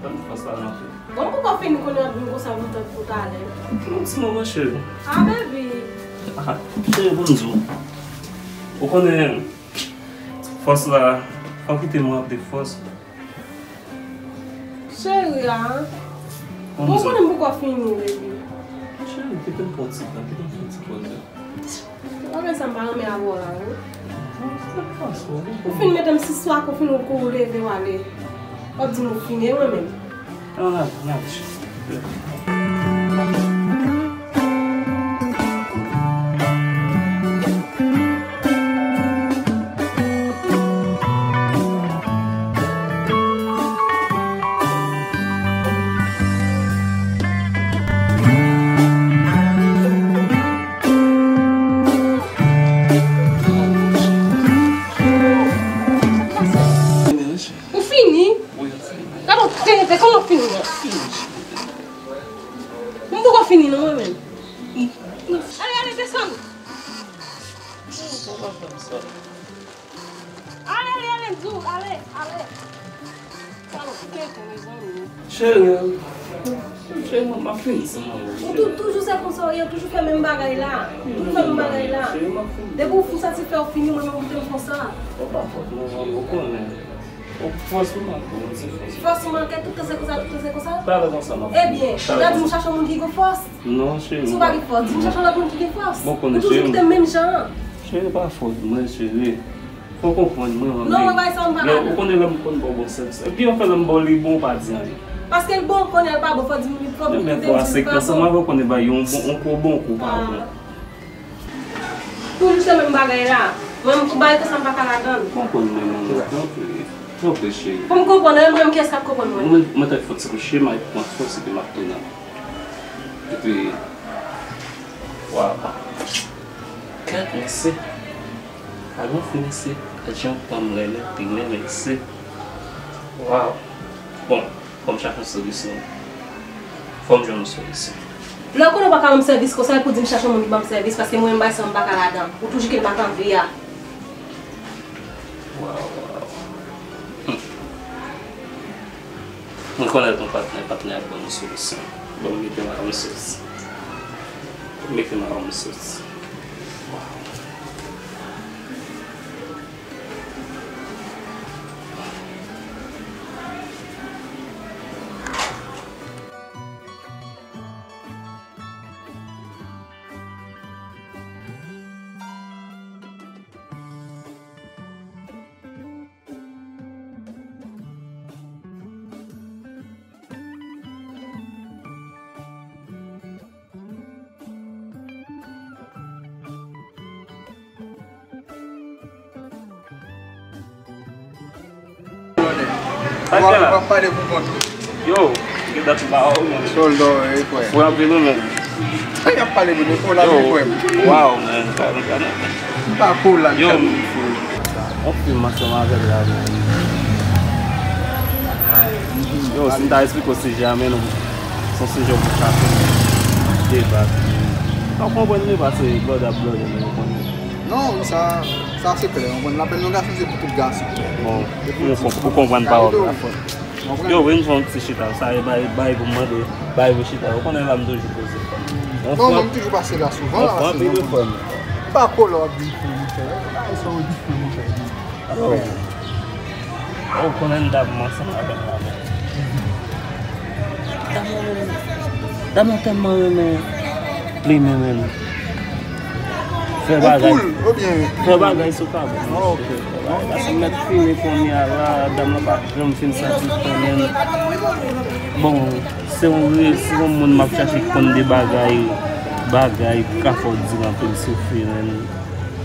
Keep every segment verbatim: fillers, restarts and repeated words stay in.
Fòs la nan fè. Bon, poukò w fini konnen w ap vin konsa pou talè? Yon ti moman, cheri. Ah, baby. Ah, cheri, ban m di w. Ou konnen, fòs la, fò kite m raple fòs. Cheri a. Bon, ou konnen m poko fini, baby. Cheri, kite m pran ti tan, kite m fè ti pòz la. Bagay sa m pa renmen avè w la, wi. Ou fin mete m sou swa, ou fin ou kou leve w ale. W ap di m ou fini, e mwen menm. An, n al, n al, cheri. Ou fini? Gade w trete, kòman w fini an? M poko fini non, mwen menm. Ale, ale, desann. Ale, ale, ale, m di w, ale, ale. Salòp, tenten, mezanmi. Cheri, cheri, mwen, m ap fini ansanm avè w. Ou tou-, toujou se konsa w ye, ou toujou fè menm bagay la. Ou toujou fè menm bagay la. Cheri, m ap fini. Depi w fin satisfè, w fini, mwen menm, ou kite m konsa. Ou pa fòt mwen, ou konnen. Ou fòs ou manke, ou se fòs. Fòs ou manke, tout tan se konsa, tout tan se konsa. Talè konsa, m ap fini. Ebyen, ou ta di m chache yon moun ki gen fòs. Non, cheri. Si w pa gen fòs, di m chache yon lòt moun ki gen fòs. Ou toujou kite m menm jan an. Cheri, pa fòt mwen, cheri. Fò w konprann mwen, mwen. Non, mwen bay sa m pa ka. Ou konnen lè m konn ba w bon sèvis. Epi yon fè lè m ba w li bon, ou pa di anyen. Paske l bon, ou konnen l pa bon, fò di m, fò di m. Menm lè fò a sèk ansanm avè w, konnen bay yon bon, yon kou bon kou pa bon. Toujou se menm bagay la. Mwen menm kou bay konsa m pa ka ladan l. Konprann mwen, manman. Tanpri, tanpri, cheri. Pou m konprann, e mwen menm kiyès k ap konprann mwen? Mwen, mwen te fòt se kou cheri, m ap pran fòs epi m ap tounen. Epi, waw. Gad mesye. Alon fi mesye. Gad jan fanm renmen, li renmen mesye. Waw. Bon, fò m chache yon solisyon. Fò m jwenn yon solisyon. Lè w konnen w pa ka ban m sèvis konsa, e pou di m chache yon moun ki ban m sèvis, paske mwen menm bay sa m pa ka ladan. Ou toujou kite m ak anvi a. Waw, waw. Hmm. Mwen konnen l gon patnè, patnè ap ban m solisyon. Bon, mete m a yon solisyon. Mete m a yon solisyon. Sa k gen la? W ap pale pou kont ou. Yo, gen dat m pa wè w, men. Sòlda w ye, frè. Frè anpil, wi, men. Sa y ap pale, men, de pou la, men, frè m. Waw, men, sa, sa, sa. M pa pou la, m pa pou. Yon fim ansanm avè l la, men. Yo, si m ta eksplike w sijè a, men nou, se yon sijè pou chache deba. Ou konprann li, paske blòdè ap blòdè, men ou konnen. Non, wi, sa, sa se klè. Ou konprann, lapèn yon gason se pou tout gason. Bon, ou konp-, ou konprann pawòl la. Yo, vin fè yon ti chita. Sa e bay, bay pou mande, bay pou chita. Ou konnen la m toujou poze. Bon, mwen m toujou pase la souvan la, se non. Pa kole w ap di pou monchè. Ay, sa w di pou monchè. Yo. Ou konnen m t ap ansanm avè l la, men. Dam nan tèlman renmen plimen, men. Fè bagay. Fè bagay sou kabrit. Ah, ok. Fè bagay. Paske m mèt fini kounye a la, dam nan pa janm fin satisfè, men. Bon, se yon re-, se yon moun m ap chache ki konn de bagay, bagay ki ka fè w di anpil soufri, men.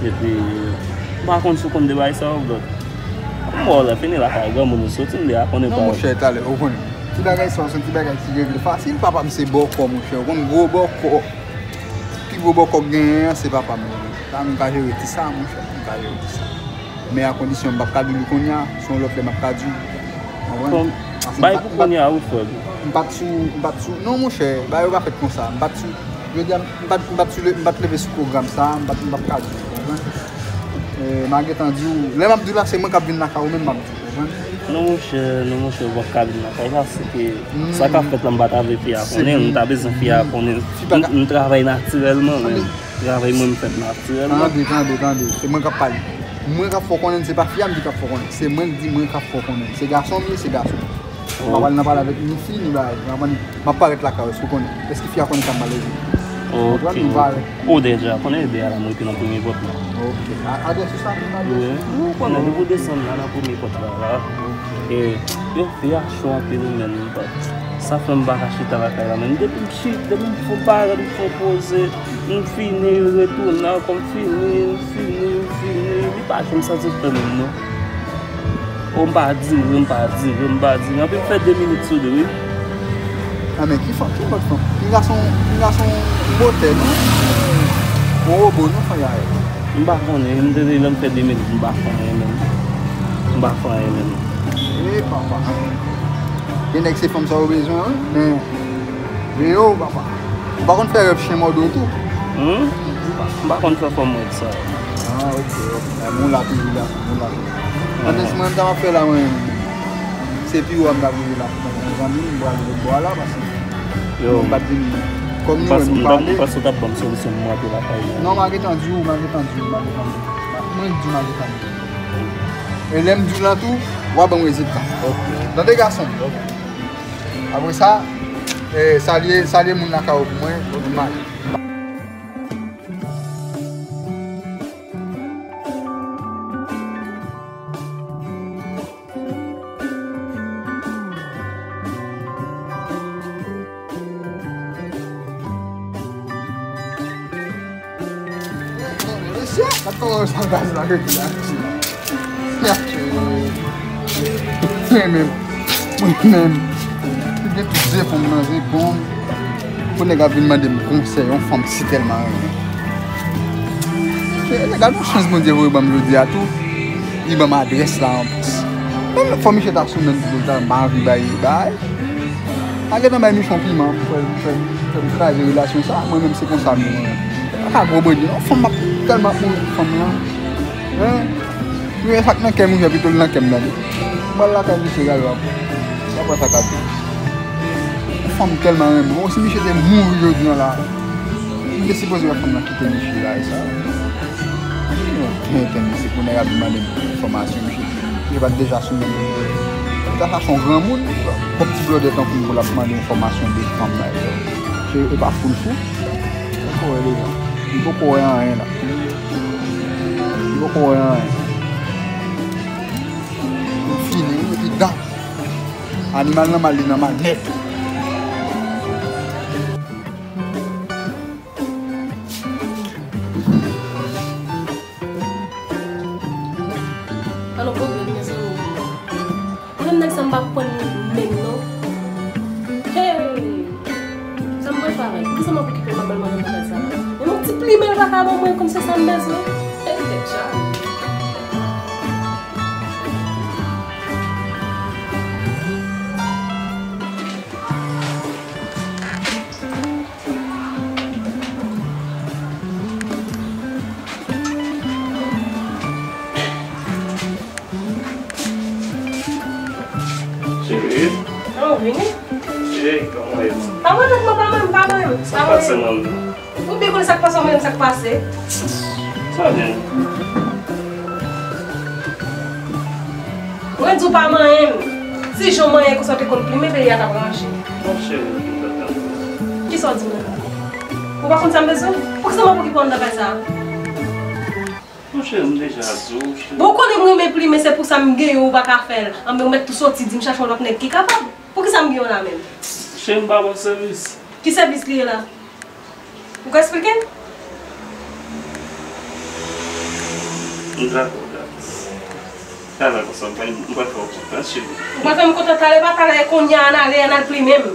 Epi, m pa konn si w konn de bagay sa yo, brother. Mò la, fini lakay granmoun ou soti, m deja konnen pa. Non, monchè, talè, ou konnen. Ti bagay sa yo, se yon ti bagay ki regle fasil. Papa m se bòkò, monchè. Ou konn gwo bòkò. Pi gwo bòkò k genyen an, se papa m. Sa, m ka jere ti sa, monchè. M ka jere ti sa. Men a kondisyon m p ap ka di w li kounye a, se yon lòt lè m ap ka di w. Konprann? Bon, bay pou kounye a, wi, frè m. M pa t sou, m pa t sou, non, monchè, bagay yo pa fèt konsa. M pa t sou, jodi a, m pa t, m pa t sou le, m pa t leve sou pwogram sa, m pa t, m p ap ka di w, konprann? E, m a gentan di w, lè m ap di w la, se mwen k ap vin lakay ou menm m ap di w, konprann? Non, monchè, non, monchè, w p ap ka vin lakay la, se ke sa k ap fèt la, m pa ta vle fi a konnen l, m ta bezwen fi a konnen l. M, m travay natirèlman, men travay mwen, m fè l natirèlman. Tande, tande, tande. Se mwen k ap pale. Mwen k ap fè w konnen l, se pa fi a m ki t ap fè w konnen l. Se mwen k di mwen k ap fè w konnen l. Se gason m ye, se gason m. M pa pral nan pale avèk ni fi, ni bagay. M ap, m ap parèt lakay ou, èske w konnen? Èske fi a konnen sa m pale di? Ou konprann? M parèt. Ou deja konnen ede a la, m rete nan premye pòt la. Ok. A, adrès ou sa, m pale? Wi. Ou konnen, depi w desann la, nan premye pòt la, la. Ok. E, yo, fi a cho anpil, wi, men, sa fè m pa ka chita lakay la, men depi m chita, depi m fè yon parèt, m fè yon poze, m fini, retounen ankò, m fini, m fini, m fini, li pa janm satisfè menm, non. O, m pa dire, m pa dire, m pa dire. Anpil fè de minit sou li, wi. A, men ki fanm, ki lòt fanm? Pinga se yon, pinga se yon motè, non? Yon wobo, non, fanm sa yo. M pa konnen, m te di lè m fè de minit, m pa fè anyen menm. M pa fè anyen menm. E papa. Gen nèg se fanm sa yo bezwen, wi, men Yo, papa. Ou pa konn fè rèv chen mòde w tou? Hmm? M pa konn fè fòm rèd sa. Ah, ok, ok. Mwen la toujou la, mwen la toujou. Nan tès mwen, m ta ap fè la, mwen. Se pi wo a m ta ap rive la. Zanmi m, m pral lòt bò a la, paske yo, m pa t vin. Kòm nou wè, nou pale. M panse w t ap ban m solisyon pou m rantre lakay mwen. Non, m a gentan di w, m a gentan di w, m a gentan di w. Mwen di w, m a gentan di w. E lè m di w lan tou, w a ban m rezilta. Ok. Tande gason. Ok. Apre sa, eh, salye, salye moun lakay ou pou mwen, m ale. Mesye, gad kòman yo sa gaz la rete la. Mwen menm, mwen menm, li gen tout zefò m nan zepon m. Pou nèg ap vin mande m konsèy, yon fanm si tèlman renmen. Nèg la gon chans Bondye voye ban m jodi a tou. Li ban m adrès la anplis. Menm fò misye ta sou menm tou, m pa anvi bay, bay. Pa gentan bay Michon piman pou fè l, fè l, fè l kraze relasyon sa. Mwen menm se konsa m ye mwen menm. Pa ka gwo bredye non, fanm ap tèlman ap mouri pou fanm lan. Hein? Wi, sa k nan kè m, wi, pito l nan kè m, tande. M pral lakay misye, gade w ap, w ap wè sa k ap vini. Fanm tèlman renmen. Bon, si misye te mouri jodi a la, m te sipoze wè fanm nan kite misye la, e sa. Mwen, mwen, mwen, se pou nèg ap mande m enfòmasyon, misye. Misye pa t deja sou menm. Li ta chache yon granmoun, bon ti blòdè tankou m pou l ap mande enfòmasyon de fanm nan. Se, e pa foul fou. Li poko wè deja. Li poko wè anyen la. Li poko wè anyen. Li fini, wi, epi dan. Animal nan mal, li nan mal nèt. Alò, pwoblèm, mezanmi. Mwen menm nèg sa m pa konprann li menm non. Hey! Sa m pral fè avè l? Poukisa m ap okipe m ap ba l manje nan kay sa la? Menm yon ti plimen l pa ka ban mwen kòm se sa m bezwen. Hey, tèt chaje. Cheri. An, w vini? Cheri, kòman w ye? Pa mwen menm, pa mwen, pa mwen. Sa k pase, manmi? Ou byen konnen sa k pase, mwen menm sa k pase. Sa byen. Mwen di w pa manyen m. Si jan w manyen konsa w te konn plimen, peyi a t ap ranje. Mon cheri, m kontan tande. Kisa w di m la? Ou pa konn sa m bezwen? Poukisa m ap okipe w anndan kay sa a? Mon cheri, m deja di w, cheri. Bon, ou konnen m renmen plimen, se pou sa m genyen w pa ka fè l. Anben, ou mèt tou soti di m chache yon lòt nèg ki kapab. Poukisa m gen w la menm? Cheri, m pa ba w sèvis. Ki sèvis li ye la? Ou ka esplike m? M dakò, dat. Talè konsa, m pral, m pral fè w kontan, cheri. Ou pral fè m kontan talè, pa talè, kounye a, ann ale, ann al plimen m.